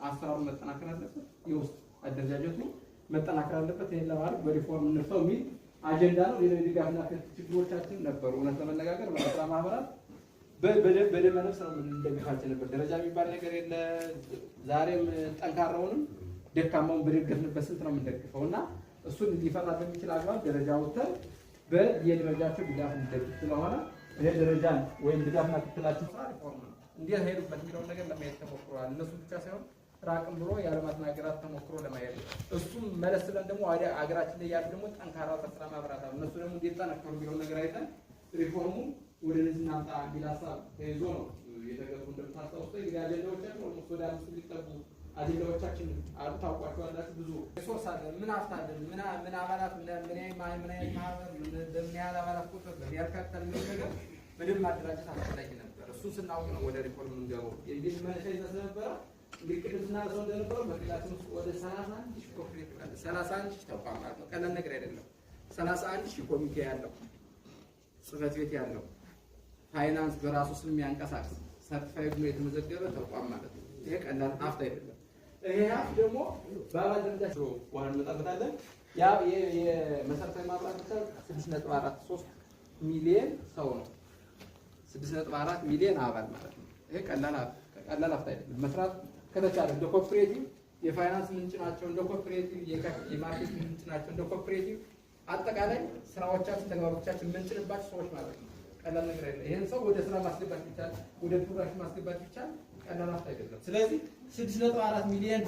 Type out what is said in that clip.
አሰራሩ መጠናከር አለበት፣ የውስጥ አደረጃጀቱ መጠናከር አለበት። ይህን ለማድረግ በሪፎርም እንፍታው የሚል አጀንዳ ነው። ሌላው የድጋፍና ክትትል ችግሮቻችን ነበሩ። እውነት ለመነጋገር በስራ ማህበራት በደመ ነፍስ ነው የምንደግፋቸው ነበር። ደረጃ የሚባል ነገር የለ። ዛሬም ጠንካራውንም ደካማውን በደገፍንበት ስልት ነው የምንደግፈው እና እሱን ሊፈታ በሚችል አግባብ ደረጃ ወጥተን በየደረጃቸው ድጋፍ እንደግፍ ስለሆነ ይሄ ደረጃን ወይም ድጋፍና ክትትላችን ስራ ሪፎርም ነው። እንዴት ሄዱበት የሚለውን ነገር ለማየት ተሞክሯል። እነሱ ብቻ ሳይሆን ራቅም ብሎ የዓለማትን ሀገራት ተሞክሮ ለማየት፣ እሱም መለስ ብለን ደግሞ ወደ ሀገራችን ላይ ያሉ ደግሞ ጠንካራ ስራ ማህበራት አሉ። እነሱ ደግሞ እንዴት ጠነከሩ የሚለውን ነገር አይተን ሪፎርሙ ወደ እነዚህ እናምጣ የሚል ሀሳብ ተይዞ ነው የተገቡ። እንደምታስታውሱት እንግዲህ አጀንዳዎቻችን almost ወደ አምስት ሊጠጉ አጀንዳዎቻችን አሉ። ታውቋቸዋላችሁ። ብዙ resource አለን፣ ምን ሀብት አለን፣ ምን አባላት፣ ምን አይነት ማህበር፣ በምን ያህል አባላት ቁጥር፣ በምን ያህል ካፒታል የሚለው ነገር በደንብ ማደራጀት አስፈላጊ ነበር። እሱን ስናውቅ ነው ወደ ሪፎርም የምንገባው የሚል መነሻ ይዘን ስለነበረ እንግዲህ ቅድም ስናነሳው እንደነበረው በክልላችን ውስጥ ወደ 31,000 cooperative አለ። 31,000 ተቋም ማለት ነው። ቀላል ነገር አይደለም። 31,000 ኮሚቴ ያለው፣ ጽህፈት ቤት ያለው፣ ፋይናንስ በራሱ ስም የሚያንቀሳቅስ፣ certified ነው የተመዘገበ ተቋም ማለት ነው። ይሄ ቀላል ሀብት አይደለም። ይሄ ሀብት ደግሞ በአባል ደረጃ በኋላ እንመጣበታለን። ያ የመሰረታዊ ማህበራት ብቻ 6.43 ሚሊዮን ሰው ነው። 6.4 ሚሊዮን አባል ማለት ነው። ይሄ ቀላል ሀብት አይደለም። መስራት ከተቻለ እንደ cooperative የፋይናንስ ምንጭ ናቸው። እንደ cooperative የ market ምንጭ ናቸው። እንደ cooperative አጠቃላይ ስራዎቻችን፣ ተግባሮቻችን የምንጭንባቸው ሰዎች ማለት ነው። ቀላል ነገር አይደለም። ይሄን ሰው ወደ ስራ ማስገባት ቢቻል፣ ወደ production ማስገባት ቢቻል ቀላል ሀብት አይደለም። ስለዚህ 6.4 ሚሊዮን